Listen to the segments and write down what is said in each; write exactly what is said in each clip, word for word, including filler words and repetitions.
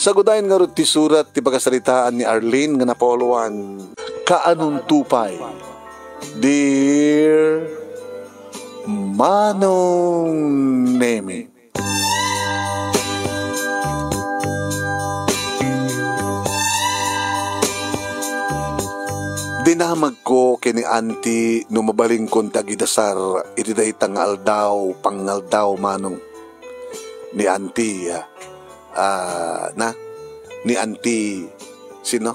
Nagudayen ngarud ti surat ti pakasaritaan ni Arlene nga napauluan, Kaanonto pay, Dear Manong Nemi. Dinamagko ken ni Auntie no mabalinko ti agidasar iti dayta nga aldaw, pangaldaw, Manong. Ni Auntie, ah, ah, na? Ni Auntie, sino?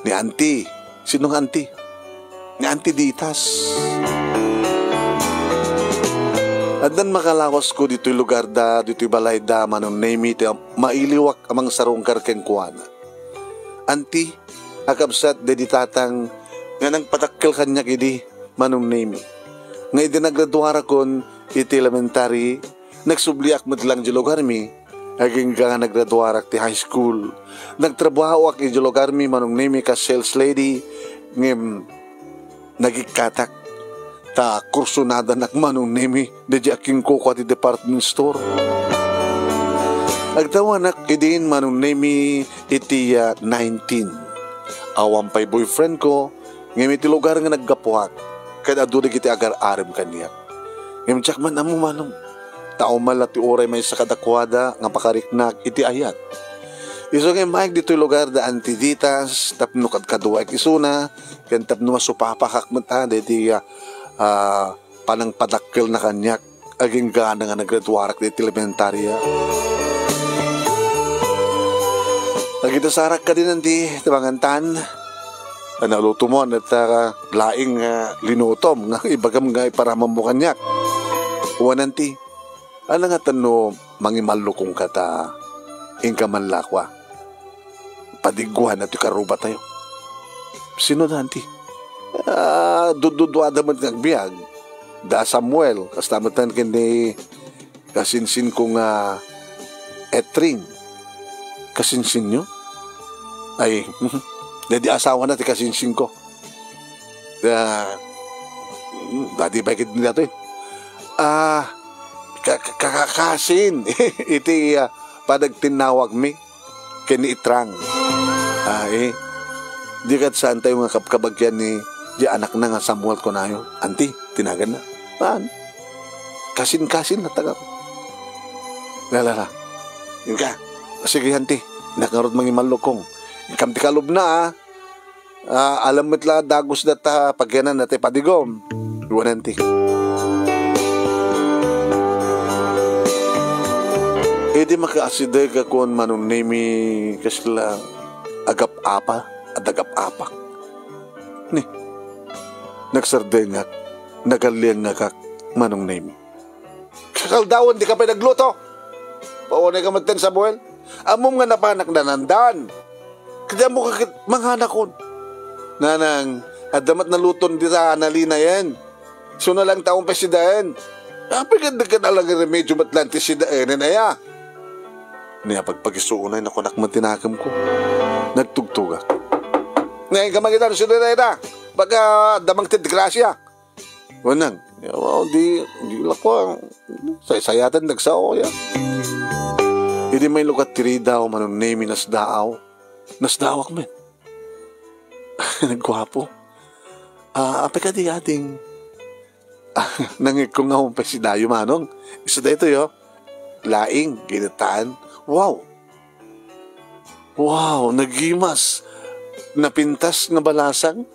Ni Auntie. Sino nga Auntie? Ni Auntie Ditas. Addan makalawasko ditoy lugarda, ditoy balayda, Manong Nemi, ti mailiwak a mangsarungkar kenkuana. Auntie, a kabsat daydi tatang nga nangpadakkel kaniak idi, Manong Nemi, nga idi nagraduarakon iti elementary, nagsubliak met lang di lugarmi, agingga nga nagraduarak ti high school. Nagtrabahoak iti lugarmi, Manong Nemi, kas sales lady, ngem nagikkatak ta kursunadanak, Manong Nemi, daydi akinkukua ti department store. Agtawanak idin, Manong Nemi, iti, ah, nineteen. Awan pay boyfriend ko, ngem iti lugar nga naggapuak, ket adu dagiti agar-arem kaniak. Ngem diak man ammo, Manong, ta umala ti uray maysa kadakuada nga pakariknak iti ayat. Isu nga immaek ditoy lugar da Auntie Ditas tapno kadkaduaek isuna, ken tapno masupapakak met a daydi, ah, ah, panangpadakkelna kaniak agingga nga nagraduarak iti elementarya. Nagidasarak kadi, Auntie, ti mangantan. Naluto mo, ania ti laing nga linutom nga ibagam nga iparamam mo kaniak? Wen, Auntie, ania ngata no mangimallukongka ta inka man la kua? Padigguan ti karubatayo. Sino da, Auntie? Ah, dudduduada met nga agbiag. Da Samuel, kasta met ken ni kasinsinko nga Etring. Kasinsinyo? Ay, daydi asawana ti kasinsingko. Ah, mm, daydi pay ket daytoy. Ah, ka-, ka-, ka-, kasin. Iti, ah, panagtinnawagmi ken ni Itrang. Ah, eh. Di ket saantayo nga kabkabagian ni, di anakna nga Samuel kunayo. Auntie, ti naganna. Haan. Kasin-kasin na taga. La, la, la. Inka. Sige, Auntie. Innak ngarud mangimallukong. Inkam ti kalubna, ah. Ah, alam met la dagus data pagianan data padigom. Wen, Auntie. Idi makaasideg a kuan, Manong Nemi, kasla agap-apa, adagap-apak. Ni, nagsardengak, nagalliangakak, Manong Nemi. Kakaldawan, dika pay nagluto. Paunay ka met ten, Samuel. Ammom nga napanak nanandan. Ket ammoka ket manganakon. Nanang, adda met naluton dita nalinayen. Suna lang taon pay sidaen. Apay ket dika lang remedio met lang ti sidaenen aya. Ni apagpagisuunay nakunak met ti nakemko. Nagtugtogak. Ngayon ka mangitan, sino na ita? Baka damang ti disgrasya. Wenang, yaw, di, di lakwa, saysayatan dagsao, ya. Idi may lukat ti ridaw, Manong Nemi, nasdaaw. Nasdaawak met. Nagguapo. Ah, apay kadi, ading? Nangikko nga umpay si Dayo, Manong. Isu daytoy, oh. Laing, ginataan. Wow! Wow, nagimas. Napintas nga balasang.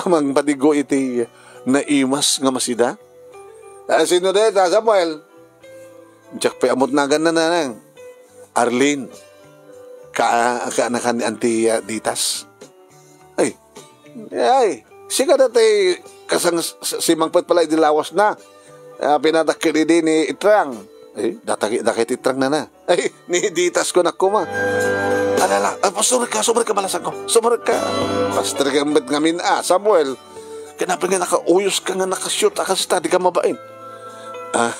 Mangpadigo iti naimas nga masida. Ah, sino dayta, Samuel? Diak pay ammot naganna, Nanang. Arlene. Ka, kaanakan ni Auntie, ah, Ditas. Ay. Ay, sika dati kasang s-, s-, simangpet pala idi lawasna. Ah, pinadakkel idi ni Itrang. Eh, datagi, dagiti Itrang na na. Ay, ni Ditas ko na kuma. Alala, ah, sumrek ka, sumrek ka, balasang ko. Sumrek ka. Pastor ka met ngamin, ah, Samuel. Kanapan nga nakauyos ka nga nakashoot, ah, kasi ta, di ka mabain. Ah,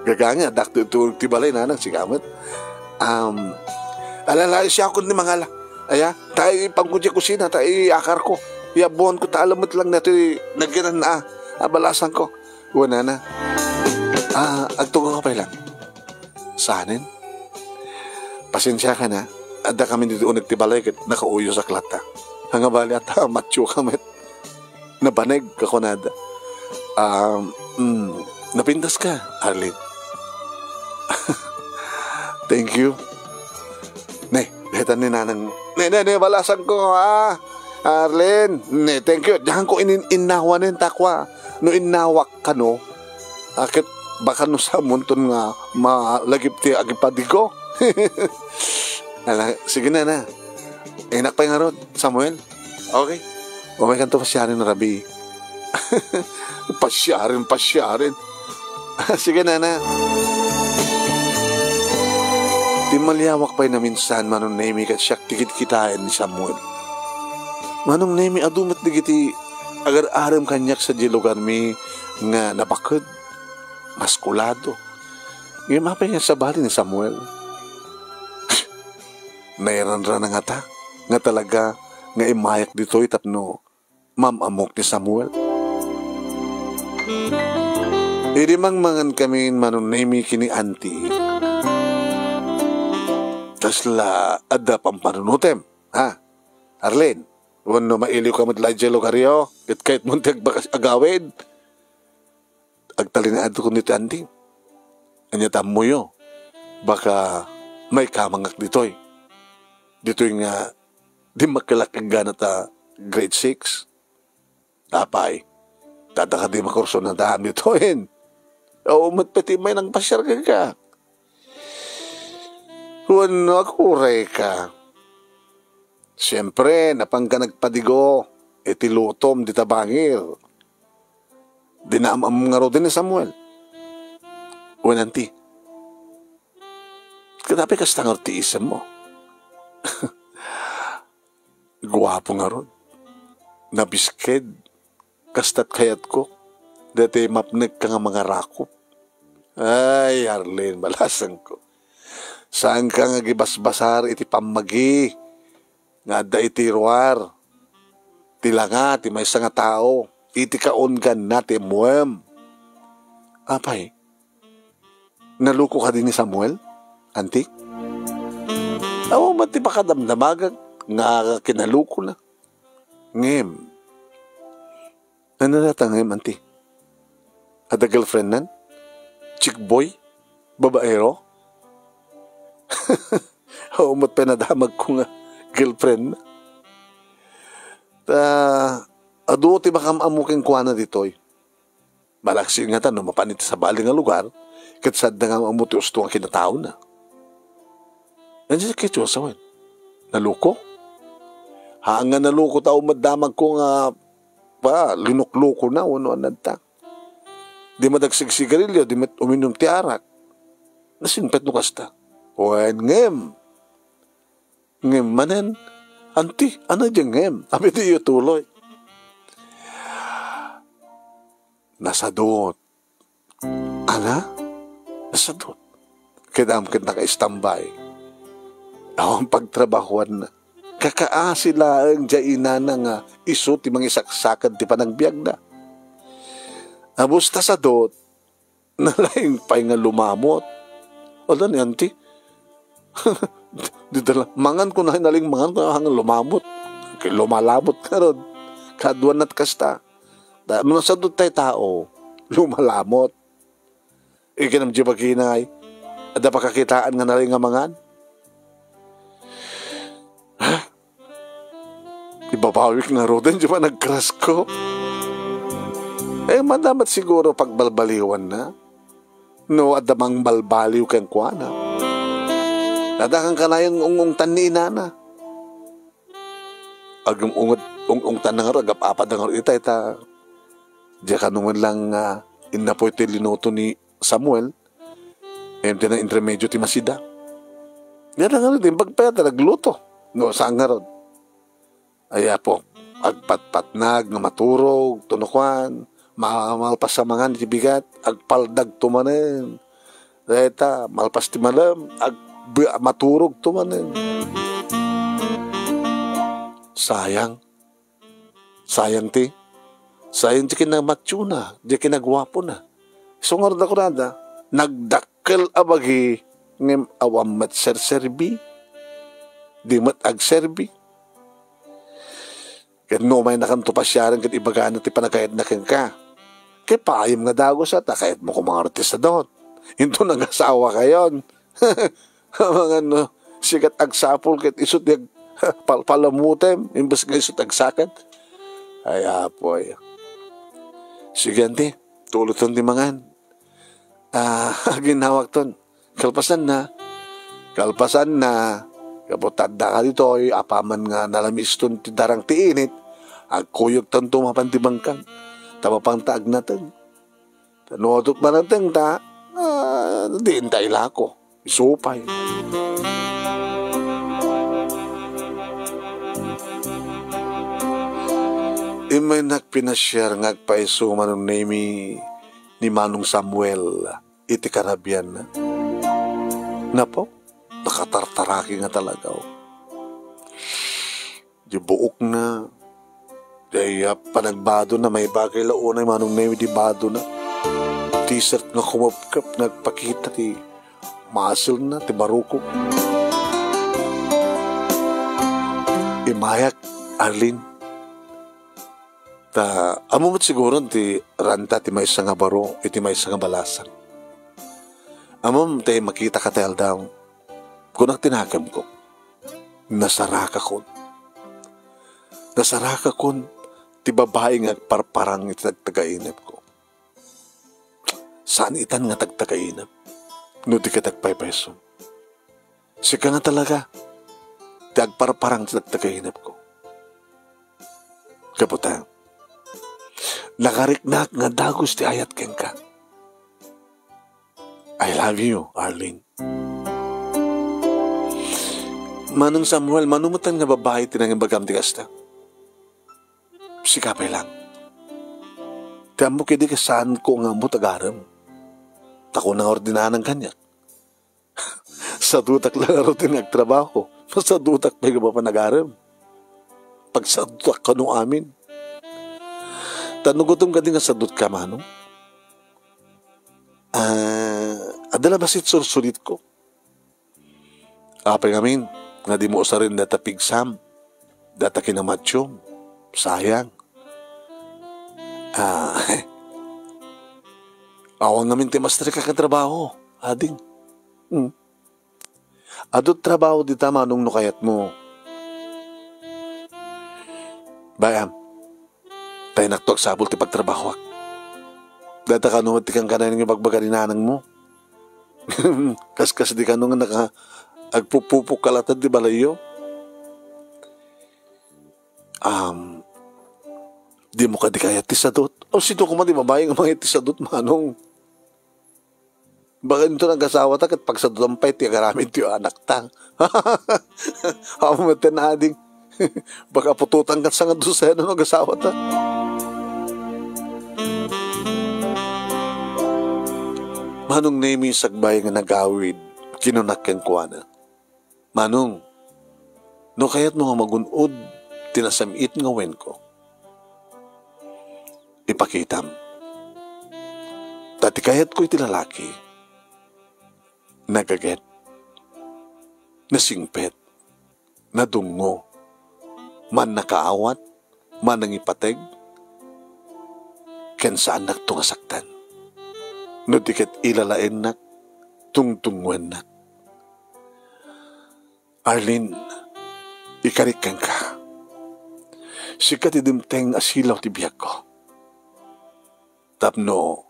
gaganga, dakto ito ti balay, nanang, sigamet. Um, alala, siya ko ni mangala. Aya, tayo ipangko di kusina, tayo iakar ko. Iyabuan ko, ta alam met lang na ito, nagyanan na, ah, abalasan ko. Wana na. Ah, agtugaw ka pay lang. Sanen? Sensiaka na, adda kami ditoy uneg ti balay ket nakauyosak latta. Ania bali, ata matioka met. Nabaneg ka kunada. Um, mm, napintas ka, Arlene. Thank you. Ne, detan ni nanang. Ne, ne, ne, balasan ko, ha? Arlene, ne, thank you. Diyan ko inin-, innawanen takwa. No innawak ka, no? Aket baka no samunton nga malagip ti agipadigo. Ala, sige na, na. Inak pay ngarud, Samuel. Okay. Umaykanto pasiaren rabii. Pasiaren, pasiaren. Sige, nana. Timmaliawak pay naminsan, Manong Nemi, ket siak ti kitkitaen ni Samuel. Manong Nemi, adu met dagiti agar-arem kaniak sadiay lugarmi nga nabaked, maskulado. Ngem apay nga sabali ni Samuel? Nairanrana ngata nga talaga nga immayak ditoy tapno maam-ammok ni Samuel. Idi mangmangan kami, Manong Nemi, ken ni Auntie, kasla adda pampanunotem, ha? Arlene, wenno mailiwka met la idiay lugaryo, ket kayatmon ti agbakas-, agawid? Agtalinaedkon ditoy, Auntie. Ania ti ammoyo? Baka maikamangak ditoy. Ditoy nga dimmakkelak inggana ta grade six. Apay, adda kadi makursunadaam ditoyen? Awan met pay ti immay nagpasiar kenka. Wenno, agurayka. Siempre, napanka nagpadigo iti lutom dita bangir. Dina am-ammom ngaruden ni Samuel. Wen, Auntie. Ket apay kasta ngarud ti isemmo? Guapo ngarud. Nabisked. Kasta't kayatko. Daytoy mapnekka nga mangarakop. Ay, Arlene, balasangko. Saanka nga agibasbasar iti pammagi nga adda iti ruar. Ti langa ti maysa nga tao, iti kaungganna ti immuem. Apay, naluko kadi ni Samuel, Auntie? Awan met ti pakadamdamagak nga kinalukona. Ngem, ania dayta ngem, Auntie? Adda girlfriendnan? Chick boy? Babaero? Awan met pay nadamagko nga girlfriendna. Ta, adu ti makaam-ammo kenkuana ditoy. Malaksid ngata no mapan iti sabali nga lugar, ket saanda nga am-ammo ti usto nga kinataona. Ania ti kayatyo a sawen? Naluko? Haan nga naluko ta awan met damagko nga, pa, linuklukona wenno ania dayta. Di madagsigsigarilio, di met uminum ti arak. Nasingpet no kasta. Wen, ngem. Ngem manen, Auntie, ania diay ngem? Apay diyo tuloy? Nasadut. Ania? Nasadut. Ket ammom ket nakaistambay. Awan pagtrabahuanna. Kakaasi laeng diay inana nga isu ti mangisaksaked ti panagbiagna. Abus ta sadut, nalaing pay nga lumamot. Ala ni Auntie. Dita la, mangan ko na, nalaing mangan ko na nga lumamot. Kay lumalamot ngarud. Kaduana ti kasta. Da, no nasadut tay tao, lumalamot. Ikinam di bagina ay, adda pakakitaan nga nalaing nga mangan? Ha? Ibabawik ngaruden di panagkrasko. Eh, madama met siguro pagbalbaliwanna. No, adda mangbalbaliw kenkuana. Adda kanayon ung-ungtan ni inana. Agum-unget, ung-ungtanna ngarud, agap-apadda ngarud itay ta. Diak kano met lang, ah, innapoy ti linuto ni Samuel. Em, ti na intermedio ti masida. Diak ngarud, imbag pay ta nagluto. No, saan ngarud? Ay, apo, agpatpatnag nga maturog, tuno kuan, ma-, malpas a mangan iti bigat, agpaldagto manen. Dayta, malpas ti malem, ag-, bi-, maturogto manen. Sayang. Sayang ti, sayang ti kinamationa, ti kinaguapona. Isu ngarud a kunada, nagdakkel a bagi, ngem awan met serserbi. Di met agserbi. Ket no umaynakanto pasiaren ket ibagana ti panagkayatna kenka, ket paayem nga dagus a ta kayatmo koma ngarud ti sadut. Inton nagasawa kayon, amangan no, sikat agsapul ket isu ti ag-, pal-, palamutem, imbes nga isu ti agsakat. Ay, Apo, ay. Sige, anti, tuloton ti mangan. Ah, aginnawakton. Kalpasanna, kalpasanna, gapu ta adda kaditoy, apaman nga nalamiston ti darang ti init, agkuyogtanto mapan ti bangkag, ta mapanta agnateng. Ta no adut manateng ta, ah, diinta ilako. Isu pay. Immaynak pinasiar nga agpaiso Manong Nemi ni Manong Samuel iti karabianna. Napo, nakatartaraki nga talagaw. Di buokna, di aya panagbadona, maibagay la unay Manong Nemi di badona. T-shirt nga kumepkep nga agpakita ti muscle na, ti baruko. Imayak, Arlene. Ta, ammo met siguron ti ranta ti maysa nga baro iti maysa nga balasang. Ammom ti makitaka ti aldaw. Kunak ti nakemko. Nasarakakon. Nasarakakon ti babai nga agparparang iti tagtagainepko. Saan itan nga tagtagainep no di ket agpaypayso. Sika nga talaga ti agparparang ti tagtagainepko. Gapu ta, nakariknak nga dagus ti ayat kenka. I love you, Arlene. Manong Samuel, mano metten nga babai ti nangibagam ti kasta? Sika pay lang. Ti ammok idi, saanko nga ammo ti agarem. Ta kuna nga ordinanan kaniak. Sadutak la ngarud ti agtrabaho. Masadutak pay nga mapan agarem. Pagsadutak kano amin. Ta no gutom kadi nga sadutka, Manong? Ah, adda la bassit sursuritko. Apay ngamin nga dimo usaren data pigsam, data kinamatiom. Sayang. Ah, awan ngamin ti masterka ken trabaho, ading. Hmm. Adu ti trabaho dita, Manong, no kayatmo. Bay-am, ta innak to agsapul ti pagtrabahoak. Data kano met ti kankanayon nga ibagbaga ni nanangmo. Kaskasdi kano nga naka-, agpupupok ka latta ti balayyo. Um, dimo kadi kayat ti sadut? O, sino koma ti babai nga mangayat ti sadut, Manong? Baka inton agasawata ket pagsadutan pay ti agaramid ti anakta. Awan met ten, ading. Baka putotan ket sangad dosena no agasawata. Manong Nemi sakbay nga nagawid, kinunak kenkuana, Manong, no kayatmo nga magun-od ti nasam-it nga wenko, ipakitam. Ta ti kayatko iti lalaki, nagaget, nasingpet, nadungngo, mannakaawat, manangipateg, ken saannakto nga saktan. No di ket ilalaennak, tungtunguennak. Arlene, ikarik kenka. Sika ti dimteng a silaw ti biagko. Tapno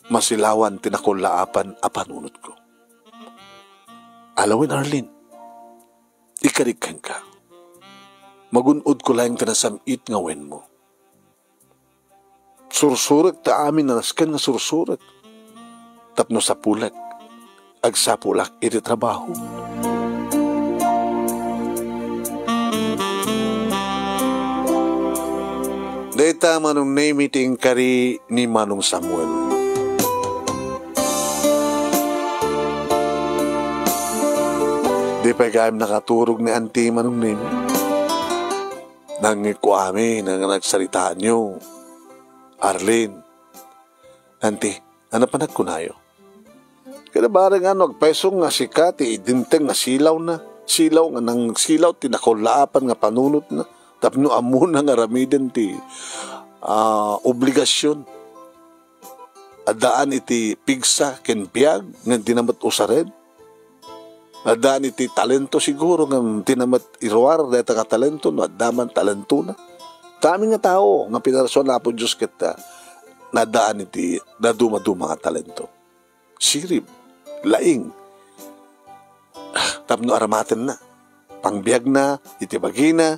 masilawan ti nakullaapan a panunotko. Alawen, Arlene, ikarik kenka. Magun-odko laeng ti nasam-it nga wenmo. Sursurek ta amin a nasken nga sursurek. Tapno sapulek, agsapulak iti trabaho. Dayta Manong Nemi ti inkari ni Manong Samuel. Di pay gayam nakaturog ni Anti Manong Nemi. Nangngegko amin nga nagsaritaanyo. Arlene, Anti, ano panagkunayo? Kada bareng ano, agpayso nga sika ti dimteng nga silawna. Silaw nga nangsilaw ti nakullaapan nga panunotna tapno ammona nga aramiden ti, ah, obligasion. Addaan iti pigsa ken biag nga dina met usaren. Addaan iti talento siguro nga dina met iruar dayta nga talento no adda man talentona. Dami nga tao nga pinarsuan ni Apo Dios ket, ah, naddaan iti dadumaduma nga talento. Sirib, laing, tapno aramatenna, pangbiagna iti bagina,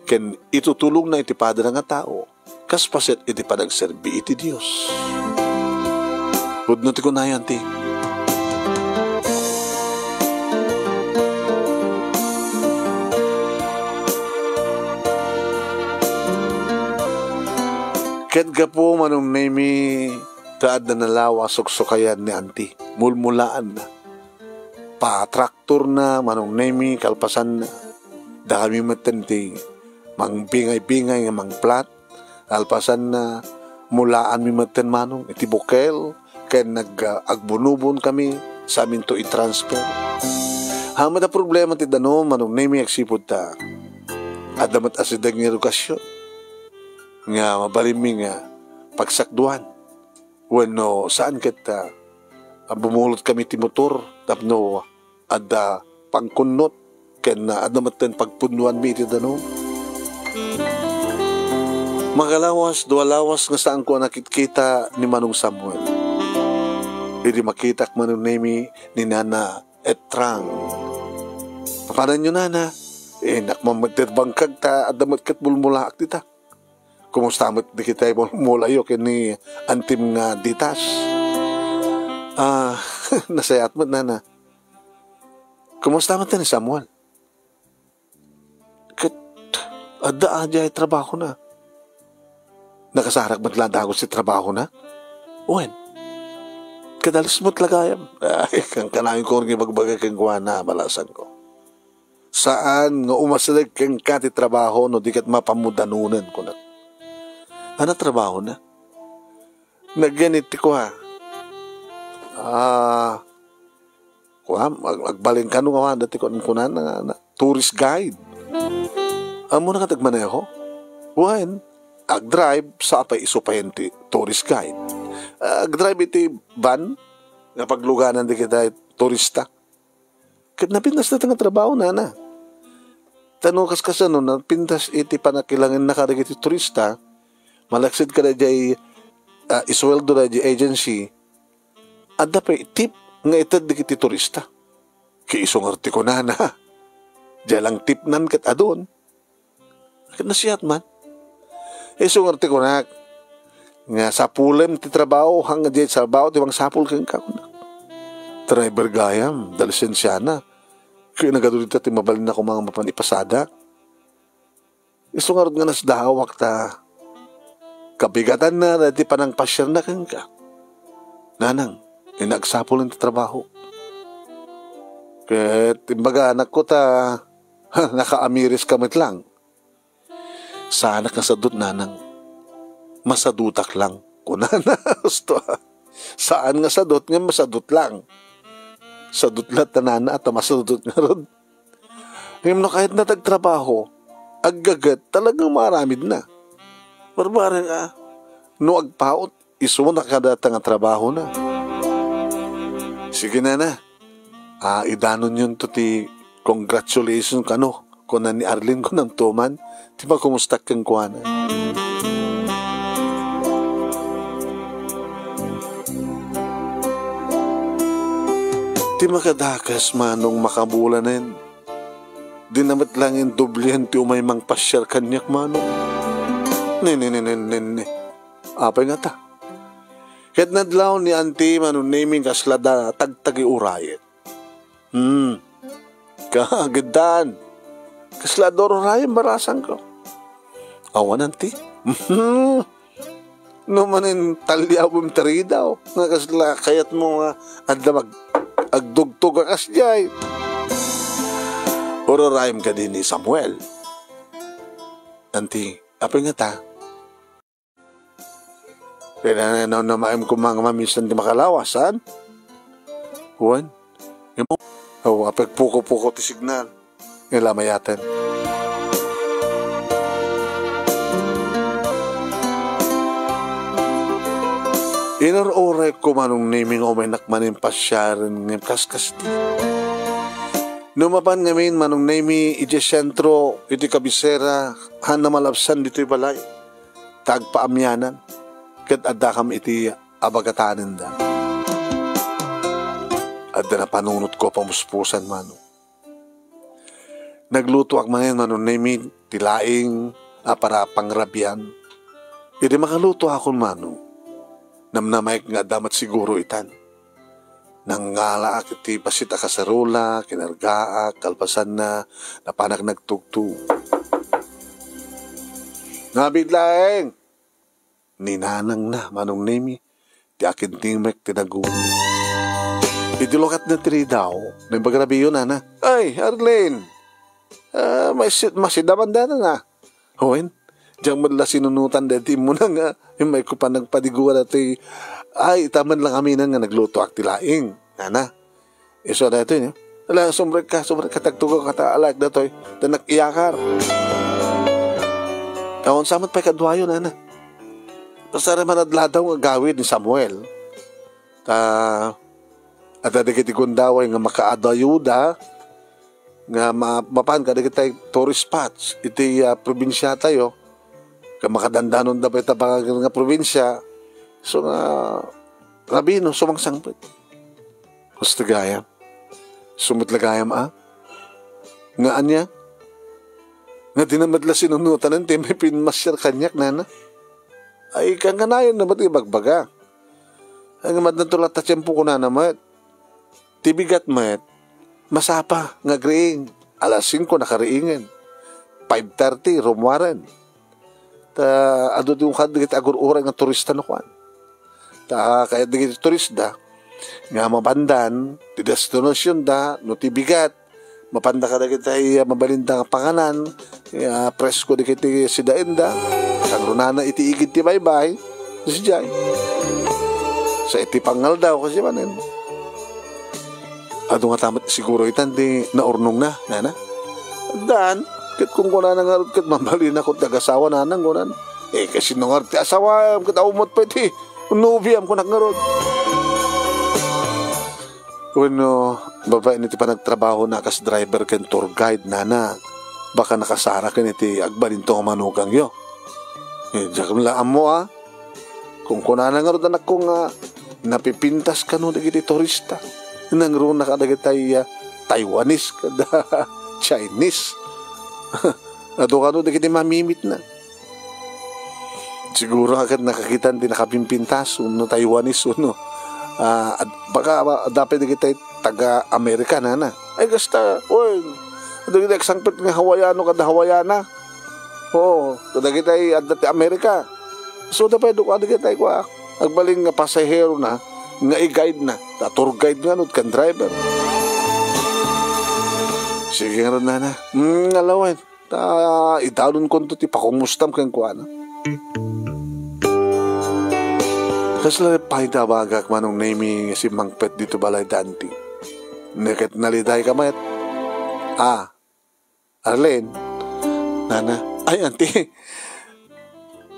ken itutulongna iti padana nga tao, kas paset iti panagserbi iti Dios. Pudno ti kunayo, anti. Ket gapu, Manong Nemi, ta adda nalawa a suksukayan ni anti. Mulmulaanna. Patraktorna, Manong Nemi, kalpasanna. Dakami metten ti mangbingay-bingay nga mangplat. Kalpasanna, mulaanmi metten, Manong, iti bukel ken nag-, agbunobon kami, saminto i-transfer. Haan met a problema ti danum, Manong Nemi, agsipud ta adda met asideg nga erogasyon nga mabalinmi nga pagsakduan. Wenno saan ket, ah, bumulot kami ti motor tapno adda pangkunnot ken, ah, adda metten pagpudnoanmi iti danum. Makalawas, dua lawas nga saanko a nakitkita ni Manong Samuel. Idi makitak, Manong Nemi, ni Nana Etrang. Papananyo, Nana? Innak man met ti bangkag ta adda met ket mulmulaak dita. Kumusta met dagiti mulmulayo ken ni antim nga ditas? Ah, nasayaat met, Nana. Kumusta met ni Samuel? Ket adda a diay trabahona. Nakasarak met la dagus ti trabahona? Wen, kadalis met la gayam. Ay, kankanayon ko nga ibagbaga kenkuana, balasangko. Saan nga umasideg kenka ti trabaho no di ket mapamudanonen, kunak. Ano trabahona? Nagyan iti kua. Ah, kua, ag-, agbalin kano nga wada ti kun-, kunana nga, na, tourist guide. Ammona nga ti agmaneho? Wen, agdrive, sa apay isu payen ti tourist guide. Agdrive iti van nga pagluganan dagiti turista. Ket napintas dayta nga trabaho, Nana. Ta no kaskasano, napintas iti pannakkilangenna kadagiti turista, malaksid kadaydiay, ah, isueldo daydiay agency, adda pay tip nga ited dagiti turista. Ket isu ngarud ti kunana, diay lang tipnan ket adun. Ket nasayaat man. Isu ngarud ti kunak, nga sapulem ti trabaho, haan nga diay trabaho ti mangsapul kenka, kunak. Driver gayam, da lisensiana. Ket nagadu dita ti mabalin a koma nga mapan ipasada. Isu ngarud nga nasdaawak ta kabigatanna daydi panangpasiarna kenka. Nanang, agsapul ti trabaho. Ket imbaga, anakko, ta nakaamiriska met lang. Saanak nga sadut, Nanang. Masadutak lang, kunana. Husto, ah. Saan nga sadut, nga masadut lang. Sadut latta, Nana, ta masadut ngarud. Ngem no kayatna ti agtrabaho, aggaget, talagang maaramidna. Barbareng, ah. No agpaut, isuna kadata nga trabahona. Sige, Nana. Ah, idanonyonto ti congratulations kano, kuna ni Arlene, kunam tuman ti pakumustak kenkuana. Ti makadakes, Manong, makabulanen. Dina met laeng doblian ti umay mangpasiar kaniak, Manong. Ne, ne, ne, ne, ne, ne. Apay ngata? Ket nadlaw ni Auntie Manong Neming kasla da tagtagi urayen. Hmm. Kagiddan. Kasla adda urayen, barasangko. Awan, Auntie. No manen taliawem ti ridaw, nga kasla kayatmo nga adda mag-, agtugtog a kasdiay. Ururayem kadi ni Samuel. Auntie, apay ngata? Kaya na, na, na, maem ko mga mamisan ti makalawas, saan? Wen? Imo? Oh, apay puko-puko ti signal. nga lamayaten. Inur-urayko, Manong Nemi, nga umaynak manen pasiaren ngem kaskasdi. No mapan ngamin, Manong Nemi, idiay sentro, iti kabisera, haanna malabsan ditoy balay. Ta agpaamianan, ket addakam iti abagatanenda. Adda napanunotko a pamuspusan, Manong. Naglutoak manen, Manong Nemi, ti laing a para pangrabian. Idi makalutoakon, Manong, namnamaek nga adda met siguro itan. Nangngalaak iti bassit a kaserola, kinargaak, kalpasanna, napanak nagtugtog. Nabid laeng! Ni nanangna, Manong Nemi, ti akintimek ti naguli. Idi lukatna ti ridaw, naimbag a rabiyo, nana. Ay, Arlene! Ah, masi-, masidaman dana na. Wen, diak met la sinunotan daytoy immuna nga immayko pay nagpadigoan daytoy. Ay, ita met la ngamin nga naglutoak ti laing, nana. Isu daytoy, no? Ala, sumrekka, sumrekka, tagtugawka ta alaek daytoy. Ta nag-iyakar. Awan sa met pay kaduayo, nana. Basta ray man adladaw nga agawid ni Samuel. Ta, adda dagiti gundaway nga makaadayuda nga ma-, mapan kadagiti tourist spots iti, ah, probinsiatayo. Ket makadandanonda pay ta bangag nga probinsia. So nga, rabino, sumangsangpet. Husto gayam. Isu met la gayam, a? Nga ania? Nga dina met la sinunotanen ti may pimmasiar kaniak, nana? Ay, kanganayon na met ibagbaga. Ay, nga maddanto latta tiempo, kunana met. Ti bigat met, masapa nga agriing. Alas singko nakariingen. Five thirty, rummuaren. Ta adu ti ungkad dagiti agur-uray nga turista no kuan. Ta kayat dagiti turista nga mapandan ti destinasionda no ti bigat, mapanda kadagiti, ah, mabalinda nga panganan, ah, presko dagiti sidaenda, sangrunana iti igid ti baybay, sadiay. Sa iti pangaldaw, kasi manen. Adu ngata met siguro itan ti naurnongna, nana? Dan, ket kunkunana ngarud ket mabalinakon ti agasawa, nanang, kunan. Eh, kasino ngarud ti asawam ket awan met pay ti nobiam, kunak ngarud. Wenno, babaen iti panagtrabahona kas driver ken tour guide, nana, baka nakasaraken iti agbalinto nga manugangyo. Eh, diak la ammo, a. Kunkunana ngarud, anakko, nga napipintas kano dagiti turista. Nangruna kadagiti, ah, Taiwanese kada Chinese. Adu kano dagiti mamimitna. Siguro ket nakakitan ti nakapimpintas, wenno Taiwanese, wenno, ah, ad-, baka, ah, adda pay dagiti taga Amerika, nana. Ay, kasta, oy, dagiti agsangpet nga Hawaiano kada Hawaiana. Oo, kadagiti adda ti Amerika. So, da pay dua dagiti kua, agbalin nga pasaherona, nga i-guide na, ta tour guide nga, no, ken driver. Sige ngarud, nana. Mm, alawen. Ta, idalonkonto ti pakumustam kenkuana. Kasla pay ti abagak, Manong Nemi, nga simmangpet ditoy balay da anti. Neket nalidayka met. Ah, Arlene. Nana. Ay, anti.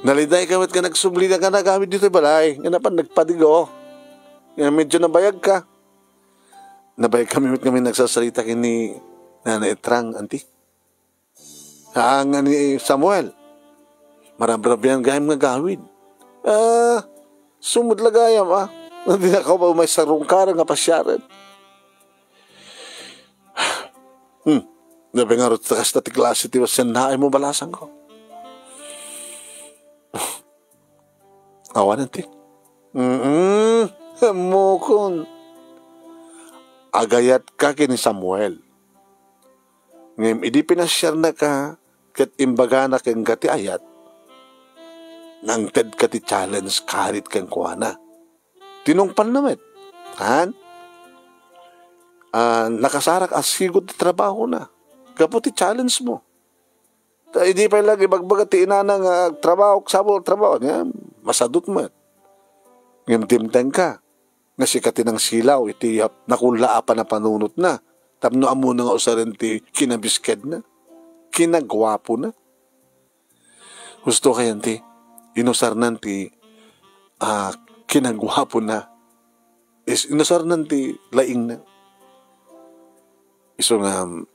Nalidayka met nga nagsubli na nga nagawid ditoy balay. Nga napan nagpadigo. Nga medyo nabayagka. Nabayagkami met ngamin nagsasarita ken ni Nana Etrang, anti. Haan nga ni Samuel. Marabrabian gayam nga gawid. Ah, sumudla gayam, a. Dinakaw ba umay sarungkar nga pasiaren? Hmm. Nabingarot ta kasta ti klase ti wasyan naay mo balasangko. Awanen ti. Mm, ammokon. Agayatka ken ni Samuel. Ngem idi pinasiarnaka ket imbagana kenka ti ayat, nangtedka ti challenge karit kenkuana. Tinungpalna met. Haan? Ah, nakasarak a sigud ti trabahona gapu ti challenge mo. Ta idi pay la ibagbaga ti inana nga agtrabaho, sabol trabaho, nia, masadut met. Ngem dimtengka nga sika ti nangsilaw iti nakulla a panapanunotna. Tapno ammona nga usaren ti kinabiskadna, kinaguapona. Husto kayan ti inusarnan ti, ah, kinaguapona. Is, inusarnan ti laingna. Isu nga, um,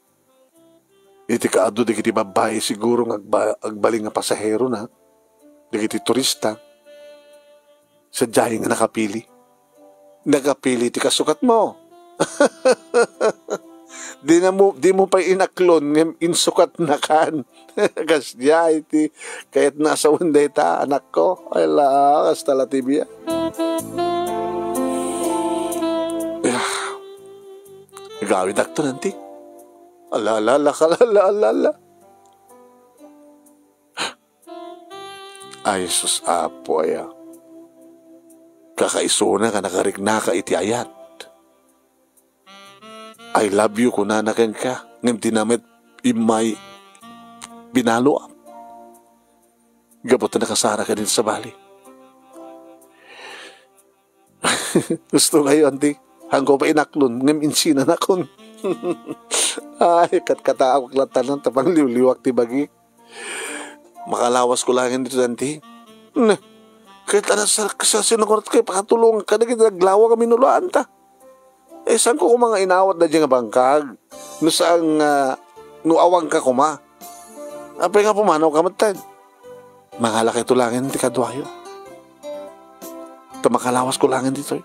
iti kaadu dagiti babbai siguro nga agba-, agbalin nga pasaherona, dagiti turista, sadiay nga nakapili. Nakapili ti kasukatmo. Di na mo, di mo pay inaklon ngem insukatnakan. Kasdiay ti kayatna a sawen dayta, anakko. Ay la, kasta la ti biag. Ah, agawidakto nanti. Ala, ala, ala, ala, ala, ala. Ay, sus, Apo, aya. Kakaisuna nga nakariknaka iti ayat. "I love you," kunana kenka, ngem di na met immay binaluam. Gapu ta nakasara ka din sabali. Husto kayo, anti. Haanko pay inaklon, ngem insinanakon. Ay, katkataak latta nan, ta pangliwliwak ti bagik. Makalawas ko laeng ditoy, anti. Ne, ket ano sa, sa sino ko kay pakatulong kadagiti naglawa nga minulaanta? Eh, saan ko koma nga inawat da nga bangkag? No saan nga, no awan ka koma? Apay nga pumanaw ka met, Ted? Mangala kay tulagen ti kaduayo. Ta makalawas ko laeng ditoy.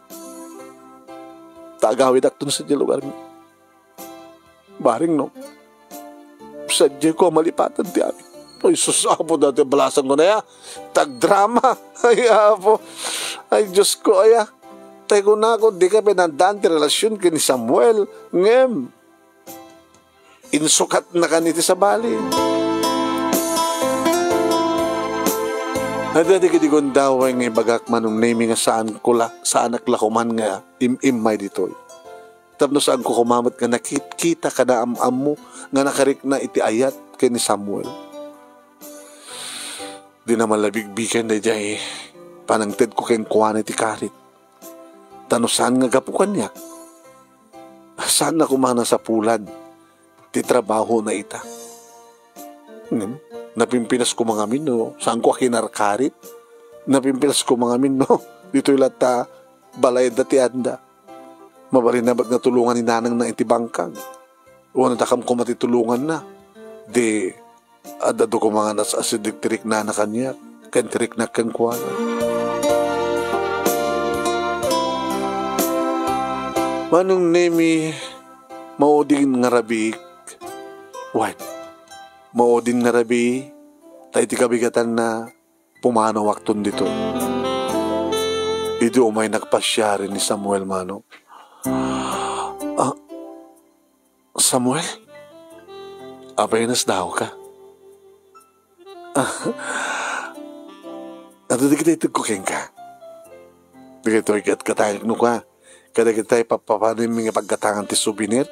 Ta agawidakton sadiay lugar mi. Bareng no, sadiay ko a malipatan ti amin. Ay, sus, Apo, dati balasan ko na ya. Tagdrama. Ay, Apo. Ay, Diyos ko, aya. Tay kunako, di ka pinandaan ti relasyon ken ni Samuel. Ngem, insukatnaka iti sabali. Adda dagiti gundaway nga ibagak, Manong Nemi, nga saan ko la, saanak la koman nga im-immay ditoy. Tapno saan ko koma met nga nakitkita kada am-ammo nga nakarikna iti ayat ken ni Samuel. Di na malabigbigen daydiay panangted ko kenkuana iti karit. Ta no saan nga gapu kaniak, saan na koma nasapulan ti trabaho na ita. Ngem, napimpinas ko mangamin no saan ko a kinarkarit. Napimpinas ko mangamin no ditoy latta balay da ti anda. Mabalin na met nga tulongan ni nanangna iti bangkag. Wenno dakam koma ti tulonganna. Di, adda koma nga nas-asideg ti riknana kaniak, ken ti riknak kenkuana. Manong Nemi, maudin nga rabiik. Wen, maudin nga rabii, ta iti kabigatanna, pumanawakton ditoy. Idi umay nagpasiari ni Samuel, Manong. Ah, Samuel? Apay nasdaaw ka? Adu dagiti itedko kenka. Dagitoy ket katangekno ka. Kadagitay pappapanenmi nga pagkatangan ti souvenir.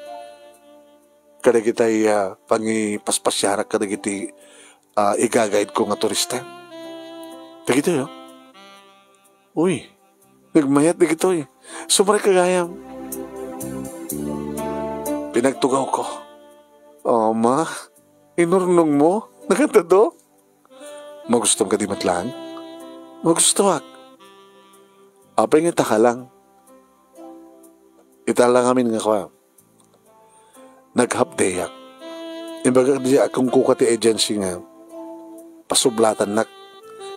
Kadagitay, ah, pangipaspasiarak kadagiti, ah, igagaidko nga turista. Dagitoy, oh. Uy, nagmayat dagitoy. Sumrekka gayam. Pinagtugawko. Ama, inurnongmo? Nagantado? Magustom kadi met laeng? Magustoak. Apay nga ita ka lang? Ita lang amin nga kua. Nag-half day-ak. Imbagak diay a kunkuka ti agency nga pasublatannak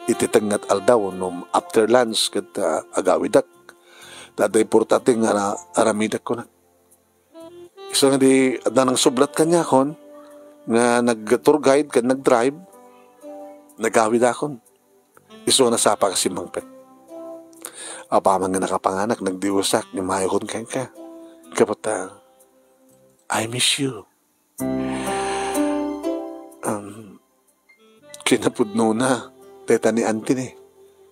iti tengnga aldaw no after lunch ket, ah, agawidak. Ta adda importante nga ara-, aramidek kunak. Isu nga di adda nangsublat kaniakon nga nag-tour guide ken nag-drive, nagawidakon. Isu a nasapa ka simmangpet. Apaman nga nakapanganak, nagdiusak, imayokon kenka. Gapu ta, I miss you. Um, kinapudnona, teta ni Auntie ni.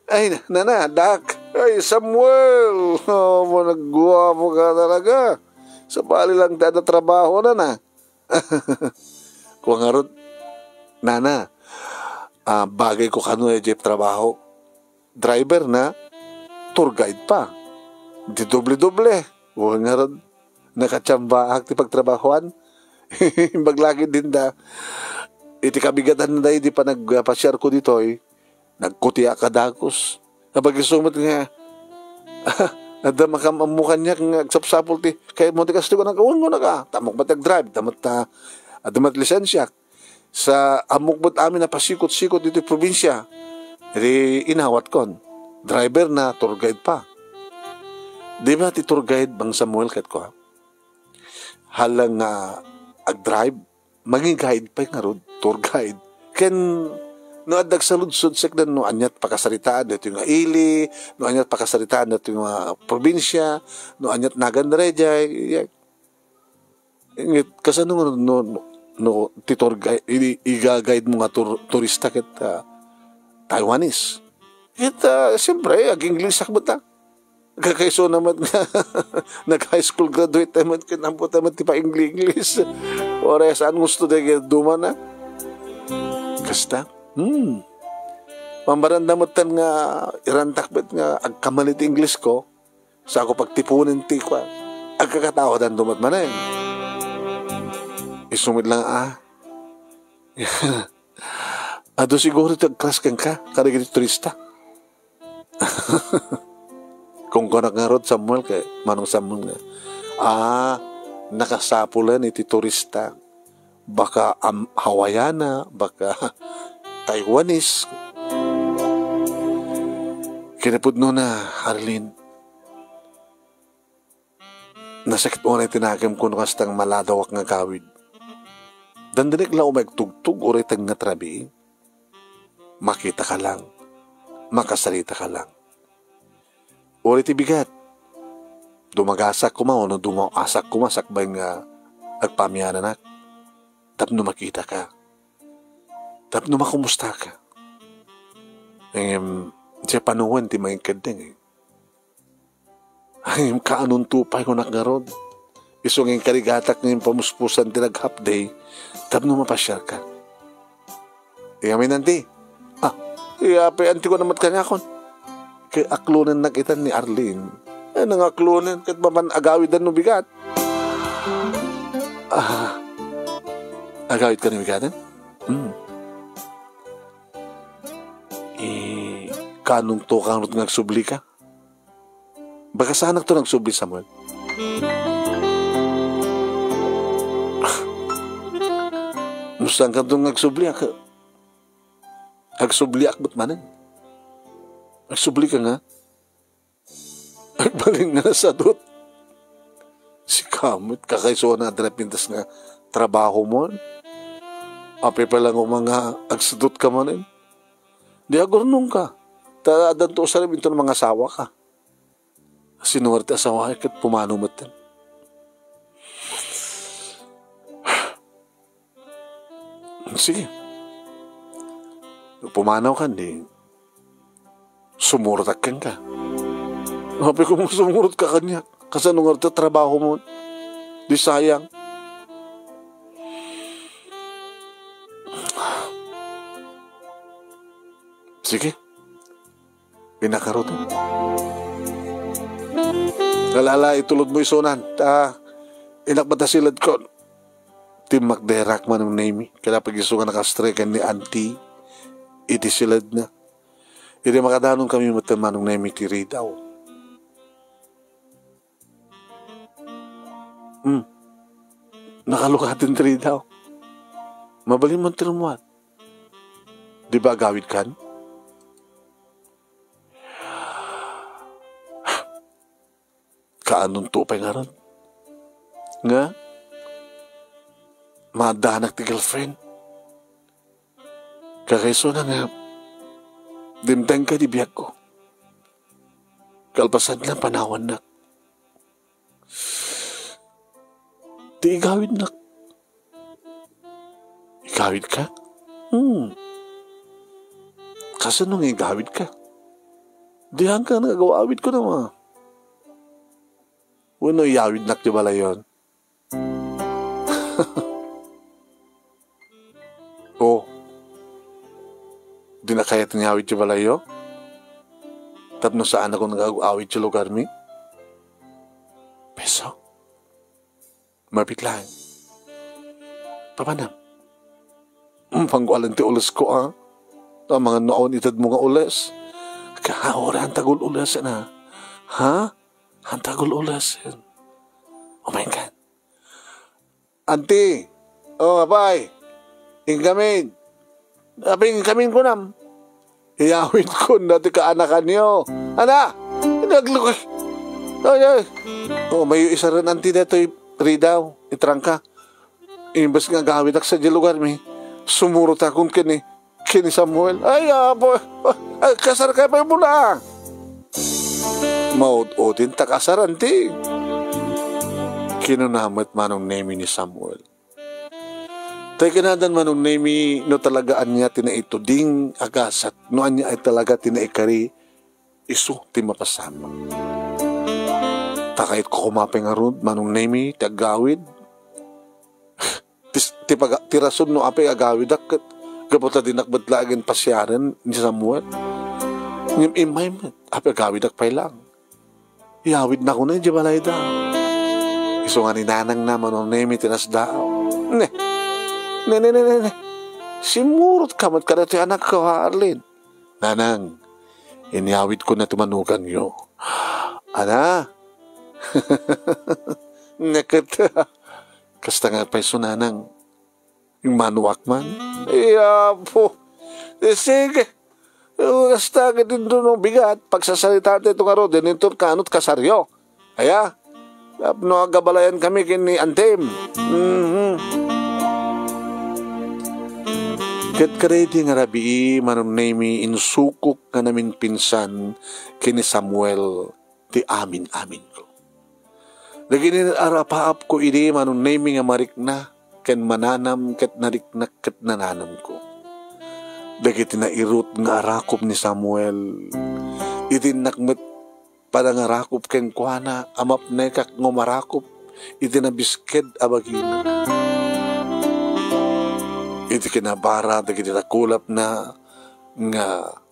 Ay, nana, dak. Ay, Samuel! Oh, mo, nagguwapo ka talaga. Sabali lang ti adda trabaho, nana. Kua ngarud, "Nana, ah, bagay ko kano daydiay trabaho. Driver na, tour guide pa. Di doble-doble." Kua ngarud, Nakatsambaak ti pagtrabahoan. Imbag la ketdin da, iti kabigatan na idi panagpasiarko ditoy, nagkutiak a dagus. Apay isu met nga, adda makaammo kaniak nga agsapsapul ti, kayatmo ti kastoy, kunak, "Wen, kunak, a. Ta ammok met agdrive, adda met, a, adda met lisensiak." Sa ammok met amin a pasikot-sikot ditoy probinsia. Idi inawatkon. Driver na, tour guide pa. Di ba ti tour guide, Mang Samuel, ket kua? Hala nga agdrive, mangi-guide pay ngarud, tour guide. Ken no adda agsaludsod, sakdan no aniat pakasaritaan ditoy nga ili, no aniat pakasaritaan ditoy nga probinsia, no aniat nagan daydiay, ya-, Ngem kasano nga no, no, no ti tour guide, i-, iga-guide mo nga tur-, turista ket, ah, Taiwanese? Ket, ah, siyempre, ag-English ak met, ah. Kakaisuna met nga nag-high school graduate tayo met ket ampo tayo met ti pa-English. Uray saan gusto tayo ket dumana. Kasta? Hmm. Mambaranda met tan nga irantak met nga agkamali ti English ko. Sa ako pagtipunen ti kua, agkakatawadan met manen. Isu met lang, ah. Adu siguro ti agkras kenka, kadagiti turista. Kunkunak ngarud, Samuel, kay Manong Samuel nga, ah, nakasapulan iti turista. Baka am-, Hawaiana, baka Taiwanese. Kinapudnona, Arlene, nasakit unay ti nakemko no kasta nga maladawak nga agawid. Dandanek la umay agtugtog uray tengnga ti rabii. Makitaka lang, makasalitaka lang. Uray ti bigat, dumagasak koma wenno dumaw-asak koma sakbay nga agpaamiananak tapno makitaka, tapno makumustaka. Ngem, diay panawen ti mangikeddeng, eh. Ngem kaanonto pay kunak ngarud. Isu nga inkarigatak nga impamuspusan ti nag-half day tapno mapasiarka. Iya, amin, anti. Ah, iya, apay, anti, ko namat kaniakon. Kay aklonennak itan ni Arlene. Ay, nangaklonen, ket mapan agawidan no bigat. Ah, agawid ka ni bigaten? Hmm. Eh, kaanonto ka ngarud nga agsubli ka? Baka saanak to nga agsubli, Samuel. No saan ka to nga agsubli, ak-, agsubliak met manen. Agsubli ka nga. Agbalin nga nasadut. Sika met, kakaisuna adda napintas nga trabaho mo. Apay pay lang nga agsadut ka manen. Di agurnong ka. Ta addanto usarem inton mangasawa ka. Sinuwar ti asawa ket pumanaw metten. Sige. No pumanaw ka, di sumurotak kenka. Apay, kung sumurot ka kaniak, kasano nga ti trabaho mo? Di sayang. Sige. Inakarutan. Alala, itulod mo isunan. Ta, inak matasilad ko. Timmakderak, Manong Nemy. Kaya pag isu nga nakastrekan ni Auntie, iti silad na. Iti makadanon kami met, Manong Nemy, ti Ridao. Hmm. Nakalukaten ti Ridao. Mabalin man ti rummuar. Di ba agawid kan? Kaanonto pay ngarud? Nga? Maaddanak ti girlfriend? Kakaisuna nga, dimtengka di biagko. Kalpasan lang panawannak. Ti igawidnak. Igawid ka? Hmm. Kasano nga igawid ka? Dian ka nagawawid ko naman. Wenno iyawidnak ti balayon? Oh, di na kayat nga awid ti balayyo? Tapno saan ako nag-awid ti lugarmi? Peso? Mabit laeng. Papanam? Panggualan ti ulesko, a? Amangan no awan itedmo nga ules. Kahaw, uri, hantag ul-ulesen, a? Ha? Hantag ul-ulesen. Oh my God. Anti! Oh, apay! Inkamin! Apay, inkamin kunam? Iyawidkon dati kaanakanyo. Ana! Inaglukay! Ay, ay! Oh, mayo isaren, anti, detoy ridaw, itrangka. Imbes nga agawidak sadiay lugarmi, sumurotakon ken ni, ken ni Samuel. Ay, apo, ay, kasarkay pay muna. Maud-udin ta kasar, anti. Kinuna met Manong Nemi ni Samuel. Tay kanadan, Manong Nemi, no talaga ania ti naituding a gasat, no ania ay talaga ti naikari, isu ti mapasamak. Ta kayatko koma pay ngarud, Manong Nemi, ti agawid. Ti, ti paga-, ti rason no apay agawidak ket gapu ta dinak met laeng pasiaren ni Samuel. Ngem immay met, apay agawidak pay laeng. Iyawidnakon idiay balayda. Isu nga ni nanangna, Manong Nemi, ti nasdaaw. Ne. Ne, ne, ne, ne, ne. Simmurotka met kadatoy anakko, a Arlene. Nanang, inyawidkon ti manukangyo. Ana? Neket. Kasta nga pay isu, nanang. Immanuak man. Ay, apo. Eh, sige. Eh, kasta ket inton no bigat, pagsasaritaan tayo ngarud, inton kanot kasaryo. Aya? Tapno agabalayan kami ken ni Antim. Mhm. Ket kadaydi nga rabii, Manong Nemi, insukok nga naminpinsan ken ni Samuel ti amin-aminko. Dagiti arapaapko idi, Manong Nemi, nga marikna ken mananam ket nariknak ket nananamko. Dagiti nairut nga arakop ni Samuel, iti innak met panangarakop kenkuana a mapnekak nga umarakop iti nabisked a bagina. Iti kinabara dagiti nakulapna nga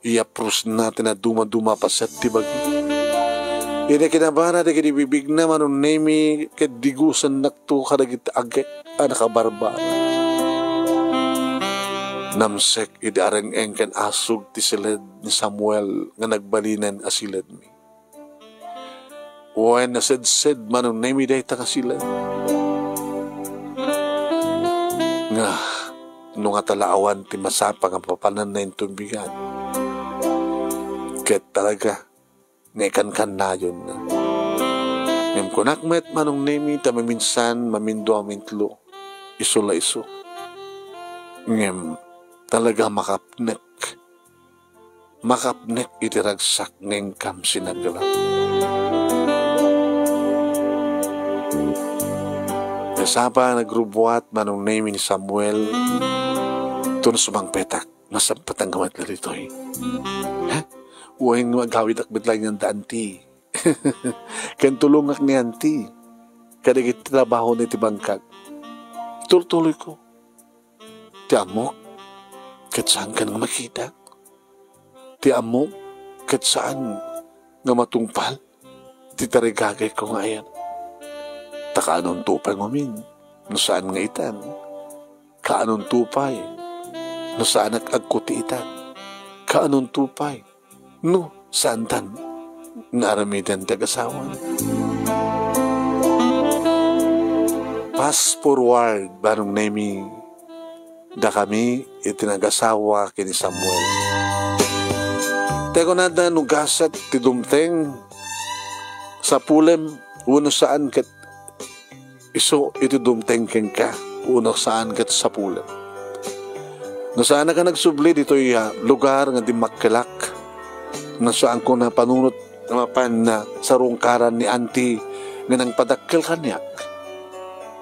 iyaprusna ti nadumaduma a paset ti bagi. Iti kinabara dagiti bibigna, Manong Nemi, ket digusennakto kadagiti agek a nakabarbara. Namsek idi areng-eng ken asug ti siled ni Samuel nga nagbalinen a siledmi. Wen, nasedsed, Manong Nemi, dayta nga siled. Nga, no ngata la awan ti masapa nga papananna inton bigat, ket talaga nga ikankannayonna. Ngem kunak met, Manong Nemi, ta maminsan, mamindua, mamintlo, isu la isu. Ngem talaga makapnek. Makapnek iti ragsak nga inkam sinagrap. Nasapa, nagrubuat, Manong Nemi, ni Samuel, tun sumangpetak, nasampatan ka met la ditoy. Ha? Wen, agawidak met laeng ni Anti. Ken tulongak ni Anti. Kadagiti trabahona iti bangkag. Tultuloyko. Ti ammok, ket saankan nga makitak. Ti ammok, ket saan nga matungpal ti tarigagayko nga ayan. Ta kaanonto pay ngamin, no saan nga itan. Kaanonto pay, no saanak agkuti itan. Kaanonto pay, no saantan nga aramiden ti agasawa. Fast forward, Manong Nemi, dakami iti nagasawa ken ni Samuel. Tay kunada no gasat ti dumteng, sapulem, wenno saan ket isu iti dumteng kenka, wenno saan ket sapulem. No saanka nagsubli ditoy, ah, lugar nga dimmakkelak, no saanko napanunot nga mapan, ah, sarungkaran ni Anti nga nangpadakkel kaniak,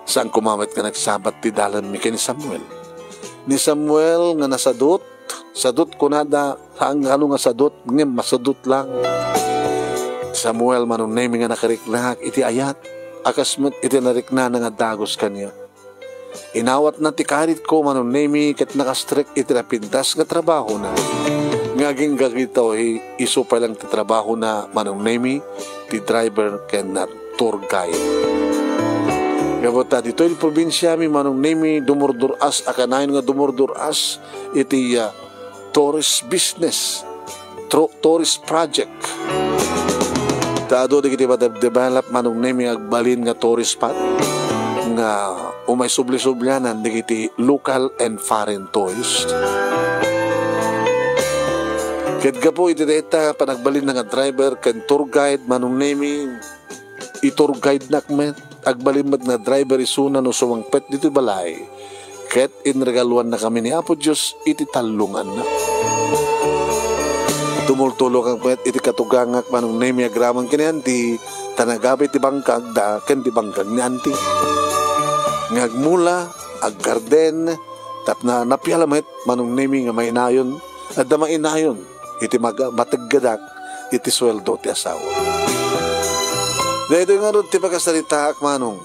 saan koma met nga nagsabat ti dalanmi ken ni Samuel. Ni Samuel nga nasadut, sadut kunada, saan nga adu nga sadut, ngem masadut lang. Samuel, Manong Nemi, nga nakariknak iti ayat, a kas met iti nariknana nga dagus kaniak. Inawatna ti karitko, Manong Nemi, ket nakastrek iti napintas nga trabahona. Nga agingga ditoy, isu pay lang ti trabahona, Manong Nemi, ti driver ken tour guide. Gapu ta ditoy probinsiami, Manong Nemi, dumurdur-as a kanayon nga dumurdur-as iti, ah, tourist business, tro-, tourist project. Ta adu dagiti madebdevelop, Manong Nemi, agbalin nga tourist spot nga umay subli-sublianan dagiti local and foreign tourist. Ket gapu iti dayta panagbalinna nga driver ken tour guide, Manong Nemi, i-tour guide-nak met, agbalin met nga driver isuna no sumangpet ditoy balay, ket inregaluannakami ni Apo Dios iti tallonganna. Tumultulokak met iti katugangak, Manong Nemi, agraman ken ni Auntie, ta nagapi ti bangkagda ken ti bangkag ni Auntie. Nga agmula, aggarden, tapno napiala met, Manong Nemi, nga mainayon, adda mainayon iti maga-, mateggedak iti sueldo ti asawa. Daytoy ngarud ti pakasaritaak, Manong.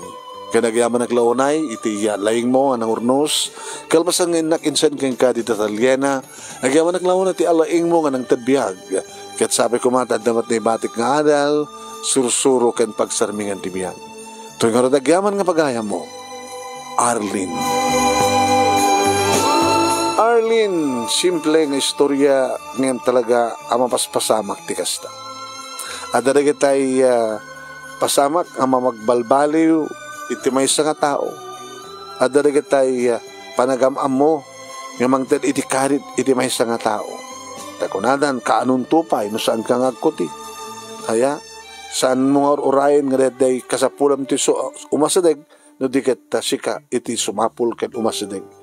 Ken agyamanak la unay iti, ah, laingmo nga nangurnos, kalpasan nga innak insen kenka dita taliena, agyamanak la unay ti alaingmo nga nangted biag. Ket sapay koma ta adda met naibatik nga adal, sursuro ken pagsarmingan ti biag. Toy ngarud agyaman nga pagayammo, Arlene. Arlene, simple nga istorya ngem talaga a mapaspasamak ti kasta. Adda dagitay, ah, pasamak a mamagbalbaliw iti maysa nga tao. Adda dagitay, ah, panagam-ammo nga mangted iti karit iti maysa nga tao. Ta kunadan, kaanonto pay no saanka nga agkuti? Aya, saanmo nga ur-urayen nga daydiay kasapulam ti su-, umasideg no di ket, ah, sika iti sumapul ken umasideg.